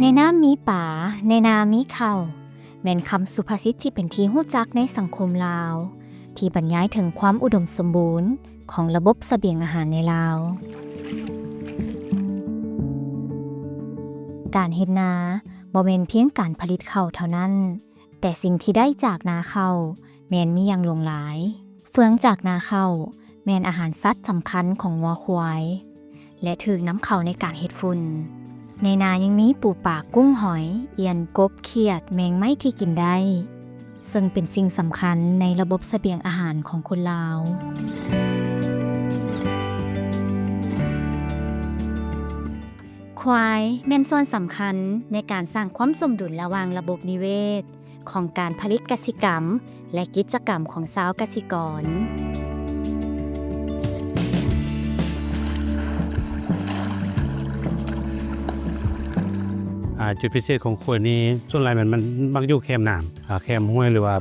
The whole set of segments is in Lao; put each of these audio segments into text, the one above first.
ໃນນ້ຳມີປາ, ໃນນາມີເຂົ້າ ແມ່ນຄຳສຸພາສິດທີ່ເປັນທີ່ຮູ້ຈັກໃນສັງຄົມລາວ ທີ່ບັນຍາຍເຖິງຄວາມອຸດົມສົມບູນຂອງລະບົບສະບຽງອາຫານໃນລາວ. ການເຮັດນາບໍ່ແມ່ນພຽງການຜະລິດເຂົ້າເທົ່ານັ້ນ, ແຕ່ສິ່ງທີ່ໄດ້ຈາກນາເຂົ້າແມ່ນມີຢ່າງຫຼວງຫຼາຍ. ເຟືອງຈາກນາເຂົ້າແມ່ນອາຫານສັດສຳຄັນຂອງງົວຄວາຍ ແລະ ຖືກນຳເຂົ້າໃນການເຮັດຝຸ່ນ. ໃນນາຍັງມີປູປາ, ກຸ້ງ, ຫອຍ, ອຽນ, ກົບ, ຂຽດ, ແມງໄມ້ທີ່ກິນໄດ້, ເຊິ່ງເປັນສິ່ງສຳຄັນໃນລະບົບສະບຽງອາຫານຂອງຄົນລາວ. ຄວາຍແມ່ນສ່ວນສຳຄັນໃນການສ້າງຄວາມສົມດຸນລະຫວ່າງລະບົບນິເວດ ຂອງການຜະລິດກະສິກຳ ແລະ ກິດຈະກຳຂອງຊາວກະສິກອນ. ອ່າ ຈຸດພິເສດຂອງຄວາຍນີ້ ສ່ວນຫຼາຍມັນ ມັນມັກຢູ່ແຄມນ້ຳ ອ່າ ແຄມຫ້ວຍ ຫຼືວ່າ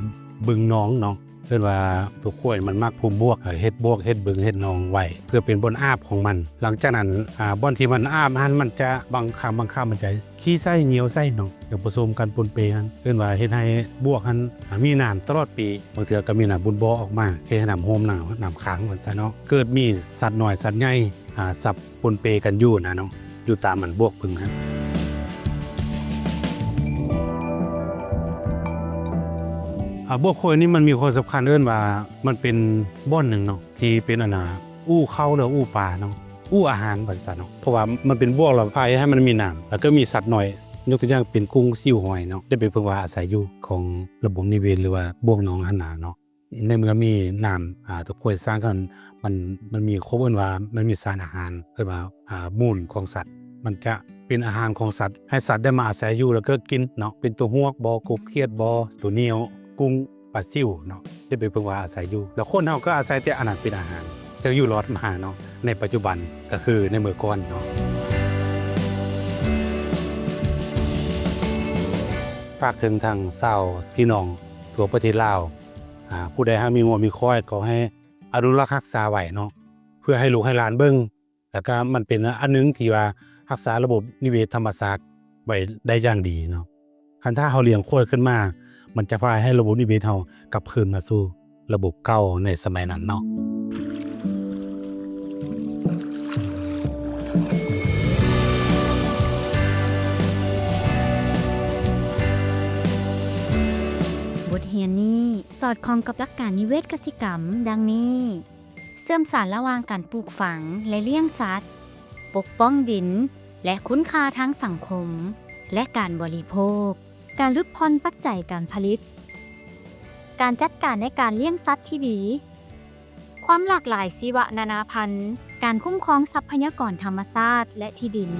ບຶງໜອງເນາະ. ເອີ້ນວ່າຕົວຄວາຍມັນມັກພູມບວກ ເຮັດບວກ ເຮັດບຶງ ເຮັດໜອງໄວ້ ເພື່ອເປັນບ່ອນອາບຂອງມັນ. ຫຼັງຈາກນັ້ນ ອ່າ ບ່ອນທີ່ມັນອາບຫັ້ນ ມັນຈະ ບາງຄັ້ງ ບາງຄາວມັນຈະຂີ້ໃສ່ ຍ່ຽວໃສ່ເນາະ ຈະປະສົມກັນປົນເປກັນ. ເອີ້ນວ່າເຮັດໃຫ້ບວກຫັ້ນ ອ່າ ມີນ້ຳຕະຫຼອດປີ ບາງເທື່ອກໍມີນ້ຳບຸນບໍ່ອອກມາ ເຮັດໃຫ້ນ້ຳໂຮມ ນ້ຳ ນ້ຳຂັງວ່າຊັ້ນເນາະ. ເກີດມີສັດນ້ອຍສັດໃຫຍ່ ອ່າ ສັບປົນເປກັນຢູ່ນະເນາະ ຢູ່ຕາມອັນບວກບຶງຫັ້ນ. ອ່າ ບວກຄວາຍນີ້ມັນມີຄວາມສຳຄັນ ເອີ້ນວ່າມັນເປັນບ່ອນໜຶ່ງເນາະ ທີ່ເປັນອັນນ່າ ອູ່ເຂົ້າ ຫຼືອູ່ປາເນາະ ອູ່ອາຫານວ່າຊັ້ນເນາະ. ເພາະວ່າມັນເປັນບວກ ແລ້ວພາໃຫ້ມັນມີນ້ຳ ແລ້ວກໍມີສັດນ້ອຍ ຍົກຕົວຢ່າງເປັນກຸ້ງ ຊິວ ຫອຍເນາະ ໄດ້ໄປເພິ່ງພາອາໄສຢູ່ຂອງລະບົບນິເວດ ຫຼືວ່າບວກໜອງຫັ້ນນະເນາະ. ໃນເມື່ອມີນ້ຳ ອ່າ ຕົວຄວາຍສ້າງກັນ ມັນ ມັນມີ ເຂົາເອີ້ນວ່າມັນມີສານອາຫານ ເອີ້ນວ່າ ອ່າ ມູນຂອງສັດ ມັນຈະເປັນອາຫານຂອງສັດ ໃຫ້ສັດໄດ້ມາອາໄສຢູ່ ແລ້ວກໍກິນເນາະ ເປັນຕົວຮວກບໍ ກົບຂຽດບໍ ຕົວໜຽວ ກຸ້ງ ປາຊິວເນາະ ໄດ້ໄປເພິ່ງພາອາໄສຢູ່. ແລ້ວຄົນເຮົາກໍອາໄສແຕ່ອັນນັ້ນເປັນອາຫານ ຈຶ່ງຢູ່ລອດມາເນາະ ໃນປັດຈຸບັນ ກໍຄືໃນເມື່ອກ່ອນເນາະ. ຝາກເຖິງທາງຊາວພີ່ນ້ອງ ທົ່ວປະເທດລາວ ອ່າ ຜູ້ໃດຫາກມີງົວມີຄວາຍ ກໍໃຫ້ອະນຸລັກຮັກສາໄວ້ເນາະ ເພື່ອໃຫ້ລູກໃຫ້ຫຼານເບິ່ງ ແລ້ວກະມັນເປັນອັນໜຶ່ງທີ່ວ່າຮັກສາລະບົບນິເວດທຳມະຊາດໄວ້ໄດ້ຢ່າງດີເນາະ. ຄັນຖ້າເຮົາລ້ຽງຄວາຍຂຶ້ນມາ ມັນຈະພາໃຫ້ລະບົບນິເວດເຮົາກັບຄືນມາສູ່ລະບົບເກົ່າໃນສະໄໝນັ້ນເນາະ. ບົດຮຽນນີ້ສອດຄ່ອງກັບຫຼັກການນິເວດກະສິກຳດັ່ງນີ້: ເຊື່ອມສານລະຫວ່າງການປູກຝັງ ແລະ ລ້ຽງສັດ, ປົກປ້ອງດິນ ແລະ ຄຸນຄ່າທາງສັງຄົມ ແລະ ການບໍລິໂພກ, ການຫຼຸດຜ່ອນປັດໄຈການຜະລິດ, ການຈັດການໃນການລ້ຽງສັດທີ່ດີ, ຄວາມຫຼາກຫຼາຍຊີວະນານາພັນ, ການຄຸ້ມຄອງຊັບພະຍາກອນທຳມະຊາດ ແລະ ທີ່ດິນ.